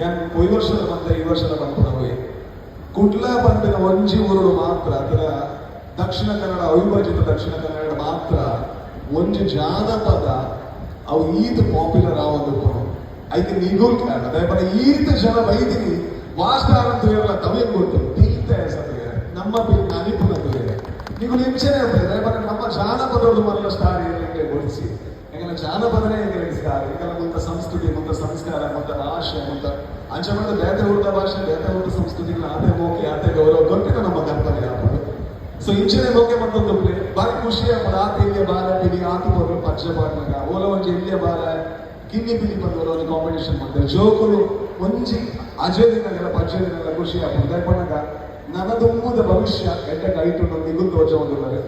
ಯಾನ್ ಪೋಯಿ ವರ್ಷದ ಬಂದ, ಈ ವರ್ಷದ ಪನ್ಪುನವೇ. ಕುಡ್ಲ ಪನ್ಪಿನ ಒಂಜಿ ಊರುಡು ಮಾತ್ರ, ಅದರ ದಕ್ಷಿಣ ಕನ್ನಡ, ಅವಿಭಜಿತ ದಕ್ಷಿಣ ಕನ್ನಡ ಮಾತ್ರ ಒಂಜಿ ಜಾನಪದ ಅವು ಈತ್ ಪಾಪ್ಯುಲರ್ ಆವೊಂದುಪ್ಪುನು. ಐಕ್ ನಿಗುಲ್ ಕಾರಣ. ದಾಯೆ ಈತ್ ಜನ ಬೈದಿನಿ. ವಾಸ್ಟಾರ್ ಅಂತ ಹೇಳಲ್ಲ, ತವೇನ್ ಗೊತ್ತು, ಪಿಲ್ತೆ ಸತ್ಯ ನಮ್ಮ ಪಿಲ್ ಅನಿಪುನ ತೂಯೆ. ನಿಗುಲು ಇಂಚನೆ ದಾಯೆ ನಮ್ಮ ಜಾನಪದೊಡು ಮಲ್ಲ ಸ್ಟಾರ್ ಏರೆಂಗೆ ಗೊಡಿಸಿ. ಎಂಕಲ್ನ ಜಾನಪದನೇ ಎಂಕಲೆಗ್ ಸ್ಟಾರ್. ಎಂಕಲ್ನ ಮುಲ್ತ ಸಂಸ್ಕೃತಿ, ಮುಲ್ತ ಸಂಸ್ಕಾರ, ಮುಲ್ತ ಭಾಷೆ, ಮುಲ್ತ ಅಂಚ ಪಂಡ ಬೇತೆ ಊರ್ದ ಭಾಷೆ, ಬೇತೆ ಊರ್ದ ಸಂಸ್ಕೃತಿಗಳ ಆತೆ ಮೋಕೆ, ಆತೆ ಗೌರವ ಕೊರ್ಪಿನ ನಮ್ಮ ಕರ್ತವ್ಯ ಆಪುಂಡು. ಸೊ ಇಂಚನೆ ಮೋಕೆ ಮತ್ತೊಂದು ಬಾರಿ ಖುಷಿ ಆಪುಂಡು. ಆತ ಇಲ್ಲಿಯ ಬಾಲ ಪಿಲಿ ಆತು ಪೊರ್ಲು ಪಜ್ಜೆ ಪಾಡ್ನಗ, ಓಲ ಒಂಜಿ ಇಲ್ಲಿಯ ಬಾಲ ಕಿನ್ನಿ ಪಿಲಿ ಬಂದು ಓಲ ಒಂಜಿ ಕಾಂಪಿಟೇಷನ್ ಮಾಡ್ತಾರೆ. ಜೋಕುಲು ಒಂಜಿ ಅಜೆ ದಿನಗಳ ಪಜ್ಜೆ ದಿನಗಳ ಖುಷಿ ಆಪುಂಡು. ದಾಯೆ ಪನ್ನಗ ನನದುಂಬುದ ಭವಿಷ್ಯ ಎಡ್ಡೆ ಕೈಟುಂಡು ನಿಗುಲ್ ತೋಜ ಒಂದುಲ್ಲರೆ.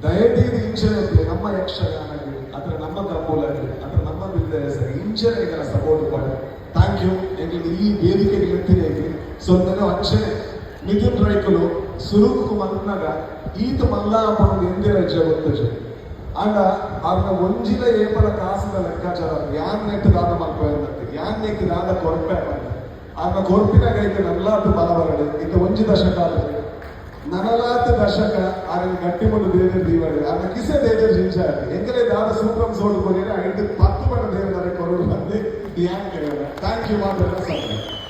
ದಯದೀದಿ ಇಂಚನೆ ನಮ್ಮ ಯಕ್ಷಗಾನಗೆ, ಅದರ ನಮ್ಮ ಕಂಬುಲಗೆ, ಅದರ ನಮ್ಮ ಬಿಲ್ದ ಹೆಸರು ಇಂಚನೆ ಎಂಕಲ್ನ ಸಪೋರ್ಟ್ ಮಾಡಿ. Thank you. ಎಂಕಲ್ಗೆ ಈ ವೇದಿಕೆಗೆ ಲೆತ್ತಿರೇಗಿ. ಸೊ ಅಂಚನೆ ಮಿಥುನ್ ರೈಕುಲು ಸುರುಕು ಮಲ್ಪನಾಗ ಈತ ಮಲ್ಲ ಪಂದ್ ಎಂದಿರ ಹೆಜ್ಜೆ ಗೊತ್ತುಜಿ. ಆಂಡ ಆರ್ನ ಒಂಜಿಲ ಏಪಲ ಕಾಸುದ ಲೆಕ್ಕಾಚಾರ, ಯಾನ್ ನೆಟ್ ದಾದ ಮಲ್ಪೆ ಅಂದತ್ತೆ, ಯಾನ್ ನೆಕ್ ದಾದ ಕೊರ್ಪೆ ಪಂದ್. ಆರ್ನ ಕೊರ್ಪಿನ ಕೈಗೆ ನಲ್ಲಾತ್ ಬಲ ಬರಡು. ಇತ್ತ ಒಂಜಿ ದಶಕ ಆದ್ರೆ ನನಲಾತ್ ದಶಕ ಆರೆನ್ ಗಟ್ಟಿ ಮುಟ್ಟು ದೇವೆರ್ ದೀವಡ್. ಆರ್ನ ಕಿಸೆ ದೇವೆರ್ ಜಿಂಚ. ಎಂಕಲೆ ದಾದ ಸೂತ್ರಂ ಸೋಡು ಕೊರಿಯರೆ ಐದು 10 ಪಟ್ಟ ದೇವರ ಕೊರಡು ಬಂದು ಯಾನ್ ಕರೆಯೋಣ. Thank you ಮಾತ್ರ ಸರ್.